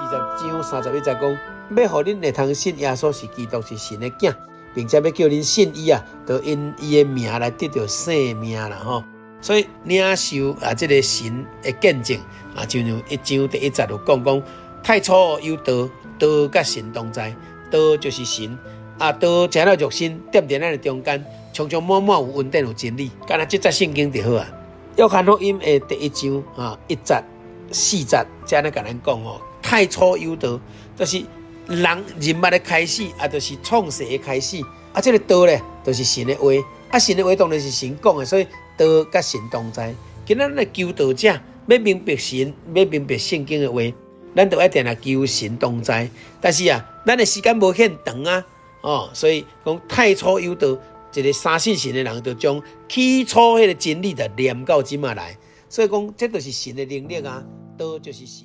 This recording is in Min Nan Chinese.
20章31節講，欲予恁會通信耶穌是基督，是神的囝，並且欲叫恁信伊啊，就因伊的名來得著生命啦吼。所以領受啊，這个神的見證啊，就像一章第一節有講講，太初有道，道佮神同在，道就是神啊，道成了肉身，踮佇咱的中間，充充滿滿有恩典有真理。敢若這節聖經就好啊。約翰福音的第一章啊，一節四節，這按呢共咱講哦。太初有道，就是人人物的開始，啊，就是創世的開始。啊，這个道咧，就是神的話。啊，神的話當然是神講的，所以道佮神同在。今仔咱的求道者欲明白神，欲明白聖經的話，咱就愛定定求神同在。但是啊，咱的時間無限長啊，哦，所以講太初有道，一个相信神的人，就將起初彼个真理就念到這馬來。所以講，這就是神的能力啊，道就是神。